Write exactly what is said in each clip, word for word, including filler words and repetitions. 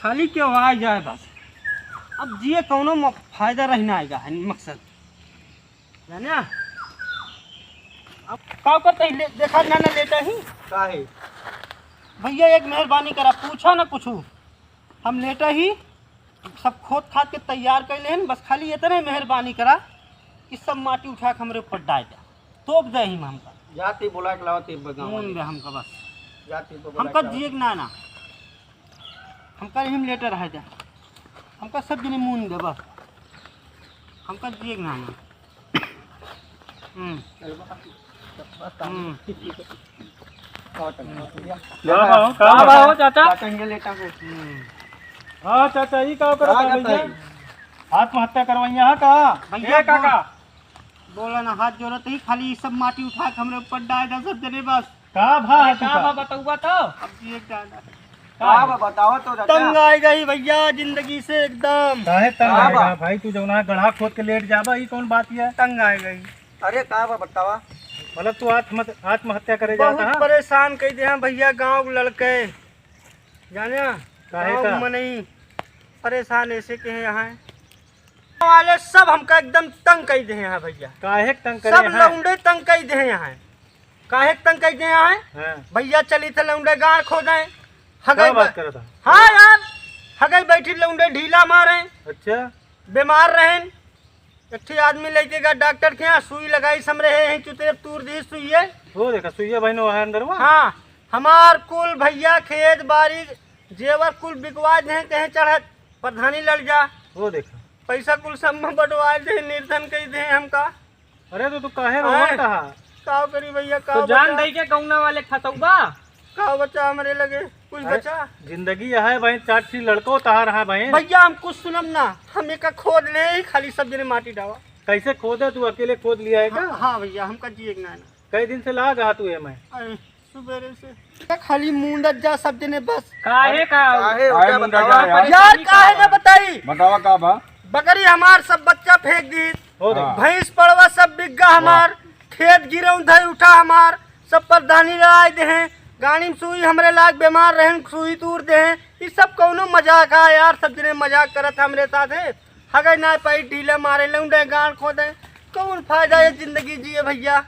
खाली केहू आ जाए बस। अब जिए कौनो म-, फायदा रही ना आएगा, है मकसद। जाने? अब का करते ही ले, देखा ना, ना लेटा ही। काहे? भैया एक मेहरबानी करा, पूछा ना कुछ। हम लेटा ही सब खोद खाद के तैयार कर लेहन, बस खाली इतने मेहरबानी करा कि सब माटी उठा के हमरे ऊपर डाल दे, तोप दे ही हमका। जाती बोला के लाओ, ते बगाओ मून वाले। दे हमका बस। जाती तो बोला हमका के लाओ। जिए के ना ना, हमका यही में लेटे रह जा, हमका सब जने मून दे बस, हमका जिए के ना ना। हम्म। चल बा, बस, बस, हम्म। और चल, हम्म। भैया। का बा हो, का का बा बा? हो, चाचा? चाचा, ये लेटा है। हम्म। हाँ, चाचा, ई का करत का है करत भैया? है? आत्महत्या करवैया है का? भैया, ए, काका। बोला ना, हाथ जोड़त ही, खाली ई सब माटी उठा के हमरे ऊपर डाल दे सब जने बस। का भा अरे, है का तुका? बा, बतउबा तो? अब ये का ना। का का है? बा, बताओ तो, चाचा। तंग आए गई भैया जिंदगी से एकदम। काहे तंग का आए बा? गा भाई, तू जौना गढ़ा खोद के लेट जाबा, ई कौन बात है? तंग आए गई। अरे, का बा, बतावा। मतलब, तू आत्म-, आत्महत्या करे बहुत जाता है? परेशान कई दे हैं भैया, गाँव के लड़के, जाने, काहे गाँव का? के मनई परेशान ऐसे के हैं यहाँ। वाले सब हमका एकदम तंग कई दे हैं भैया। काहे के तंग करे सब हैं? लौंडे तंग कई दे हैं। काहे के तंग कई दे हैं? हाँ। भैया, चली थे लौंडे गाड़ खोदे। हगई का बात ब-, करत है? हाँ यार, हगई बैठी लौंडे ढीला मारे। अच्छा। बीमार रहेन। एक ठे आदमी लेके गा डॉक्टर के यहाँ, सुई लगाई, समरे है, यहीं चुतरे तूर दी सुइये। वो देखा, सुइया बहनो है अंदर में। हाँ, हमार कुल भैया खेत बाड़ी जेवर कुल बिकवा दे, कहीं चढ़त प्रधानी लड़ जा। वो देखा। पैसा कुल सब में बंटवा दे, निर्धन कई दे हमका। अरे तो तू काहे आए। रोवत हा? का करी भैया, का तो जान बचा? दई के गौना वाले फंसौबा? का बचा हमरे लगे? कुछ अरे, बचा? जिंदगी है भाई, चार चीज लड़को तहार है भाई। भैया, हम कुछ सुनम ना, हम एका खोद ले ही, खाली सब जने माटी डावा। कैसे खोदे, तू अकेले खोद लिया है का? हाँ, हाँ भैया, हमका जिए के ना, ना। कई दिन से लाग हा तू एमे? अरे, सुबेरे से। खाली मूंदत जा सब जने बस। काहे का? काहे हो, काहे क्या मुंडा बतावा? जा यार? यार, काहे ना बताई? बतावा का बा? बकरी हमार सब बच्चा फेंक दी। हो दे। हाँ। भैंस पड़वा सब बिक गा हमार। खेत गिरौं धई उठा हमार। सब प्रधानी लड़ाई दे हैं। गाड़ी में सुई हमरे लाग बीमार रहन, सुई तूर दे हैं। ई सब कौनो मजाक है यार? सब जने मजाक करत हमरे साथ है। हगई ना पाई, ढीला मारे, लौंडे गाड़ खोदे। कौन फायदा ये जिंदगी जिए भैया?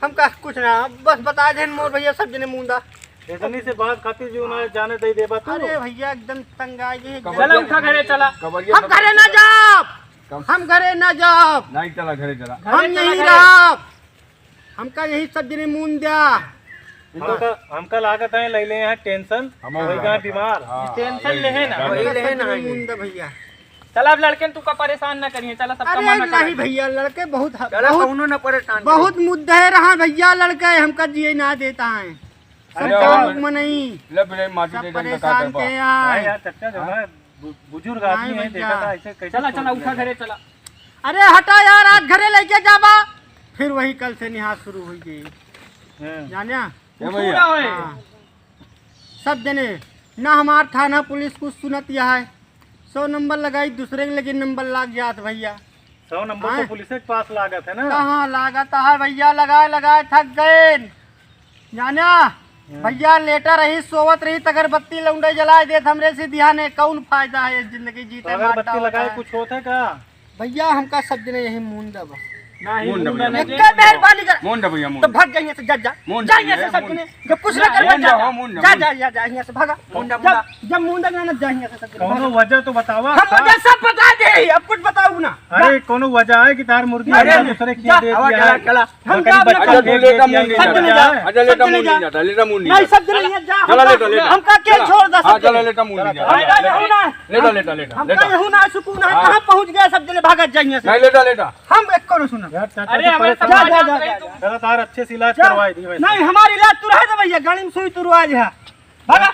हमका कुछ ना, बस बता देन मोर भैया, सब जने मूंदा। इतनी से बात खातिर जो ना जाने दे देबा तू। अरे भैया, एकदम तंग आ गए, एकदम। चला, उठा घरे चला। कबरिया हम सब घरे ना जाब। कब-, हम घरे ना जाब। नहीं, चला, घरे चला। हम घरे चला, यहीं घरे। रहब। हमका यही सब जने मून द्या। हमका, हमका लागत है, ले ले यहाँ टेंशन, हम वही लोग गाँव बीमार। हाँ, टेंशन ले ले ना। वही ले ना। मून द्या भैया। चला, अब लड़के तू का परेशान ना करिए, चला, सबका अरे मना करा नहीं दे। भैया, लड़के बहुत ह-, चला, बहुत, कौनो ना परेशान बहुत करे। मुद्दे रहा भैया, लड़के हमका जिए ना देता है। सब अरे गाँव और में नहीं। ले, ले, माटी सब दे दे, परेशान बता दे, के बा। यहाँ। नहीं यार, चच्चा जो है, बु-, बुजुर्ग नहीं आदमी है, भैया। देखा था, ऐसे कैसे चला, छोड़ चला, दिया उठा जाए? घरे चला। अरे हटा यार, आज घरे लेके जाबा, फिर वही कल से निहार शुरू हुई गई। हाँ। जाने? ए कुछ भैया। ना होए। हाँ। सब जने, ना हमार थाना पुलिस कुछ सुनत यह है। सौ नंबर लगाई, दूसरे के लगे नंबर लाग जात भैया। सौ नंबर तो आए। पुलिस के पास लागत है ना? कहाँ लागत है भैया, लगाए लगाए थक गए। जाना, हाँ। भैया लेटा रही, सोवत रही, त अगरबत्ती लौंडे जलाए देत हमरे से दिहाने, कौन फायदा है ये जिंदगी जीते तो अगरबत्ती मारता लगाए होता है। कुछ होत है का? भैया, हमका सब जने यही मूंद बा। नहीं, मूंद मूंद बा। नहीं। एक मेहरबानी कर। मूंद भैया, मूंद। तो भाग जा यहाँ से, जा, जा। मूंद जा भैया, यहाँ से सब मूंद। जने। जब कुछ ना कर, मूंद जा, जा, जा। मूंद जा, मूंद। जा, जा, जा, यहाँ से भागा। मूंद जब, मूंद। जब मूंद ना, जा यहाँ से सब जने। कौनो भागा। वजह तो बतावा। हम वजह सब बता दे, अब कुछ बताऊ ना। अरे, जा। कौनो वजह है कि तार मुर्गी अरे, हम दूसरे खिया जा। दे आवा, दिया चला, है? चला। हम बकरी जाब ना बच्चा कहीं। अच्छा, तू लेटा मूंद नहीं सब जने जाता जा। है। अच्छा, लेटा सब जने मूंद जा। नहीं जाता, लेटा मूंद नहीं नहीं, जाता। सब जने यहाँ जा। चला, हमका, लेटा, लेटा। हमका के चला। छोड़ दे हाँ, सब चला, जने। लेटा, लेटा, लेटा। भाई, भाई, लेटा। यहू ना। लेटा, लेटा, लेटा, हम लेटा। कहीं हूँ ना सुकून है, हाँ। कहाँ पहुँच गया सब जने, भागत जाइए से। नहीं, लेटा, लेटा। हम एक करो सुना। यार, चाचा अरे, तो हमारे परेशान सब जा, जा, जा, जा, जा। चला, तार अच्छे से इलाज जा। करवाई दी वैसे। नहीं, हमारा इलाज तू रहे दे भैया, गाड़ी में सुई तू रुआ जा। भागा।